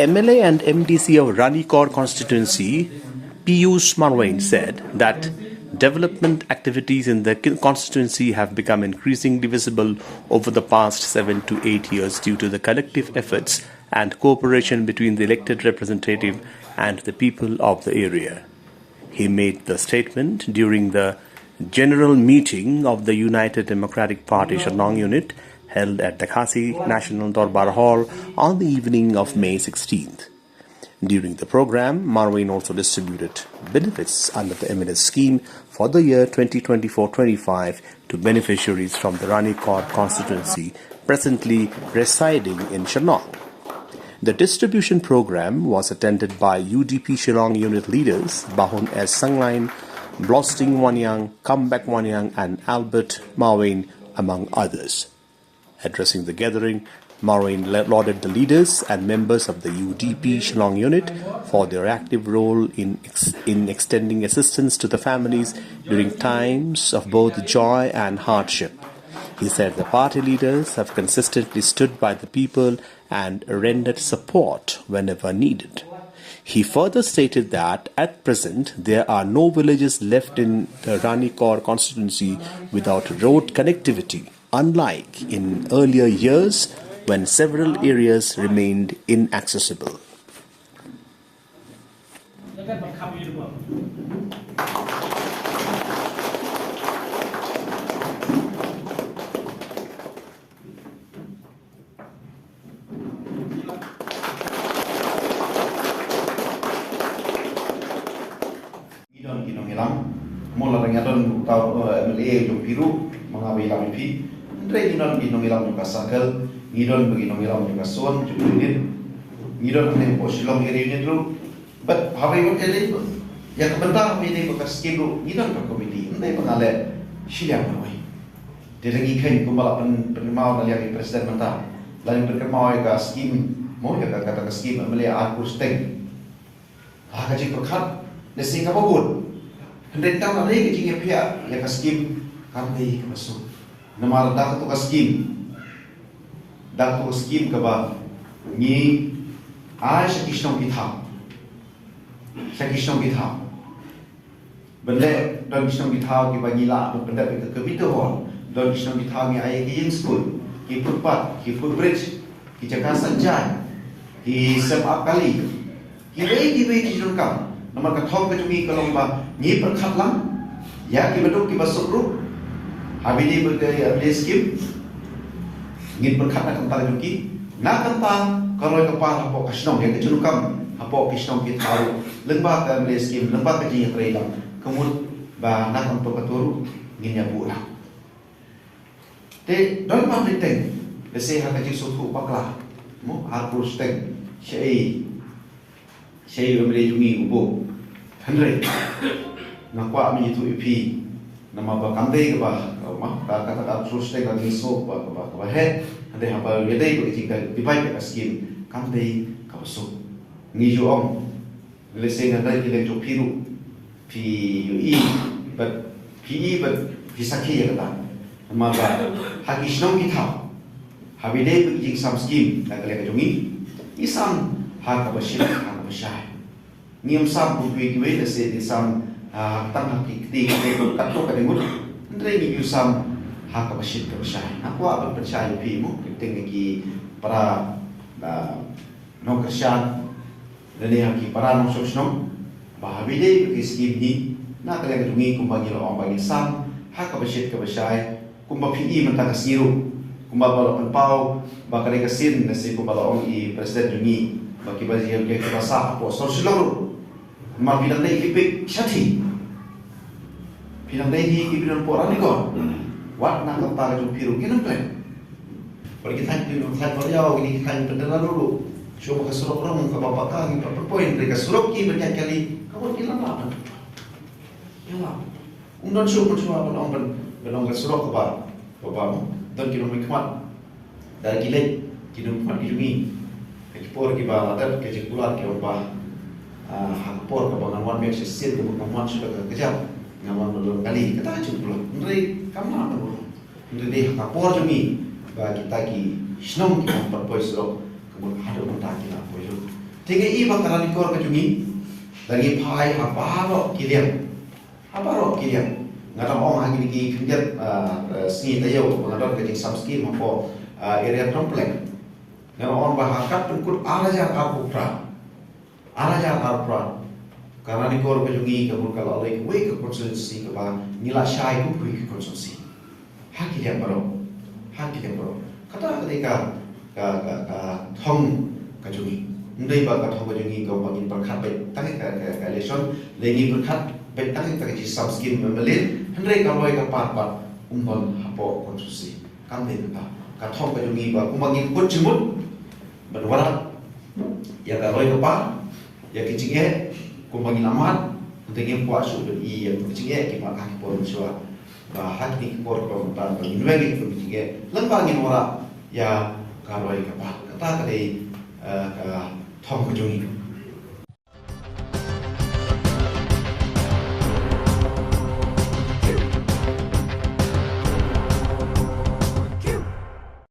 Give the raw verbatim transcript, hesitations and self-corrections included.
M L A and M D C of Ranikor constituency, Piyush Marwein, said that development activities in the ki- constituency have become increasingly visible over the past seven to eight years due to the collective efforts and cooperation between the elected representative and the people of the area. He made the statement during the general meeting of the United Democratic Party Shillong Unit held at the Khasi National Dorbar Hall on the evening of May sixteenth. During the program, Marwein also distributed benefits under the M L A scheme for the year twenty twenty-four twenty-five to beneficiaries from the Ranikor constituency presently residing in Shillong. The distribution program was attended by U D P Shillong unit leaders Bahun S Sanglain, Blosting Wanyang, Comeback Wanyang, and Albert Marwein, among others. Addressing the gathering, Marwein lauded the leaders and members of the U D P Shillong unit for their active role in, ex- in extending assistance to the families during times of both joy and hardship. He said the party leaders have consistently stood by the people and rendered support whenever needed. He further stated that at present there are no villages left in the Ranikor constituency without road connectivity, unlike in earlier years when several areas remained inaccessible. Ngi don ki nongïalam, mo la dang ïa don u tau, eh, M L A jong phi ruh, ma nga ba ïalam ïa phi. Hynrei ngi don ki nongïalam jong ka circle, ngi don ba ki nongïalam jong ka zone, jong ka unit, ngi don hangne hapoh Shillong area unit ruh. Bad haba ïa ka dei, ïa ka bynta haba ïa dei ba ka skim ruh, ngi don ka committee, hynrei ba nga leh shiliang na wei. Te dang ngi kheiñ kumba la pyn, pynkynmaw na liang i president mynta. La pyn, pynkynmaw ïa ka skim, mo ïa ka, kata ka skim M L A ar kur steng. Ha ka jingpyrkhat, lehse kaba bun. Hynrei tang na ka jingïaphiah ïa ka skim, kam dei kaba suk. Namar da kato ka skim, da kato ka skim kaba ngi ai sha ki shnong ki thaw. Sha ki shnong ki thaw. Ban leh don ki shnong ki thaw kiba ngi lah ban pyndep ïa ka community hall. Don ki shnong ki thaw ngi ai ïa ki ïing skul, ki footpath, ki footbridge, ki jaka sait jaiñ, ki sem ap kali. Kiwei kiwei ki jingdonkam. Namar ka thong ka jong ngi ka long ba ngi pyrkhat lang ïa kiba duk kiba suk ruh. Haba ïadei bad ka, ïa, skim, ngin pyrkhat na ka bynta ka jong ki. Na ka bynta ka roi ka par hapoh ka shnong, ïa ka jingdonkam hapoh ki shnong ki thaw ruh. Lyngba ka M L A skim, lyngba ka jingïatreilang, ka mut ba na ka bynta kato ruh ngin ïa buh lang. Te don ma bteng, lehse ha ka jingsngewthuh bakla, mo, ar klur steng, shaei, shaei u M L A jong ngi u buh. Hynrei nga kwah ban ïathuh ïa phi, namar ba kam dei kaba, kaba, ka, kata ka ar klur steng ka jingsngew ba, kaba, kaba heh. Hynrei haba ïadei bad ka jingdivide ka skim, kam dei kaba suk. Ngi ju ong, lehse nga dei ki leng jong phi ruh, phi ïohi bad phi i bad phi sakhi ïa kata. Namar ba ha ki shnong ki thaw, haba ïadei bad ki jingsam skim na ka liang ka jong ngi, ngi sam ha kaba shit ha kaba shai. Ngim sam kum kiwei kiwei, lehse ngi sam, ah, tang ha ki kti kti katto katne ngut. Hynrei ngi ju sam ha kaba shit kaba shai. Nga kwah ban pynshai ïa phi, mo, ki teng ki para, ah, nongkyrshan, lane ha ki para nongshong shnong, ba haba ïadei bad ki skim hi, na ka liang ka jong ngi kumba ngi la ong ba ngi sam ha kaba shit kaba shai, kumba phi i mynta ka sngi ruh, kumba ba la pynpaw ba ka dei ka sien, lane kumba la ong i president jong ngi, ba kiba ïa, ïa kiba sah hapoh sor Shillong ruh. Namar phi dang dei ki pick shathie. Phi dang dei hi ki phi don hapoh Ranikor. Wat na ka bynta ka jong phi ruh ngin ym klet. Bad ki thaiñ, ki thaiñ Baroh, kine ki thaiñ Pyndengrang ruh, shuh ba ka surok rong kaba paka ngi pat pynpoi, hynrei ka surok ki ban ïaid kali, ka wan ki lam lah ban. Ïa lah. Um don shuh ban shuh ban ong ban, ban ong ka surok kaba, kaba don ki nongmihkhmat. Da ki leit ki nongmihkhmat ki jong ngi. Ha ki por kiba la dep ka jingkular ki ong ba, ah, ha ka por kaba ngan wan miet shisien, kaba ngan wan shuh da ka kjat, ngan wan ban long kali. Kata ka jingkular. Hynrei kam lah ban long. Hynrei dei ha ka por jong ngi ba kita ki shnong ki ban pynpoi surok, ka mut haduh mynta ki la poi lut. Te nga i ba ka Ranikor ka jong ngi, la ngi phai ha baroh ki liang. Ha baroh ki liang. Nga dang ong ha kine ki khyndiat, ah, ah, sngi taïew ba nga don ka jingsam skim hapoh, ah, area Tromplek. Nga dang ong ba ha kat pynkut ar hajar arphew phra. Ar hajar arphew phra. Ka Ranikor ka jong ngi ka bun ka la lei kawei ka constituency kaba ngi la shai kum kawei ka constituency. Ha ki liang baroh. Ha ki liang baroh. Kata ka dei ka, ka, ka, ka thong ka jong ngi. Ym dei ba ka thong ka jong ngi ka ba ngin pyrkhat beit tang ka, ka, ka election, lei ngin pyrkhat beit tang ka jingsam skim M L A, hynrei ka roi ka par pat ym don hapoh constituency. Kam dei kata. Ka thong ka jong ngi ba kumba ngin kut jingmut ban wanrah ïa ka roi ka par, ïa ki jingeh, kumba ngin amat, hynrei ngim kwah shuh ban i ïa ki jingeh kiba ha ki por mynshuwa. Ba ha kine ki por kiba mynta ba ngin weng ïa ki jingeh, lem bad ngin wanrah ïa ka roi ka par. Kata ka dei, eh, ka thong ka jong ngi.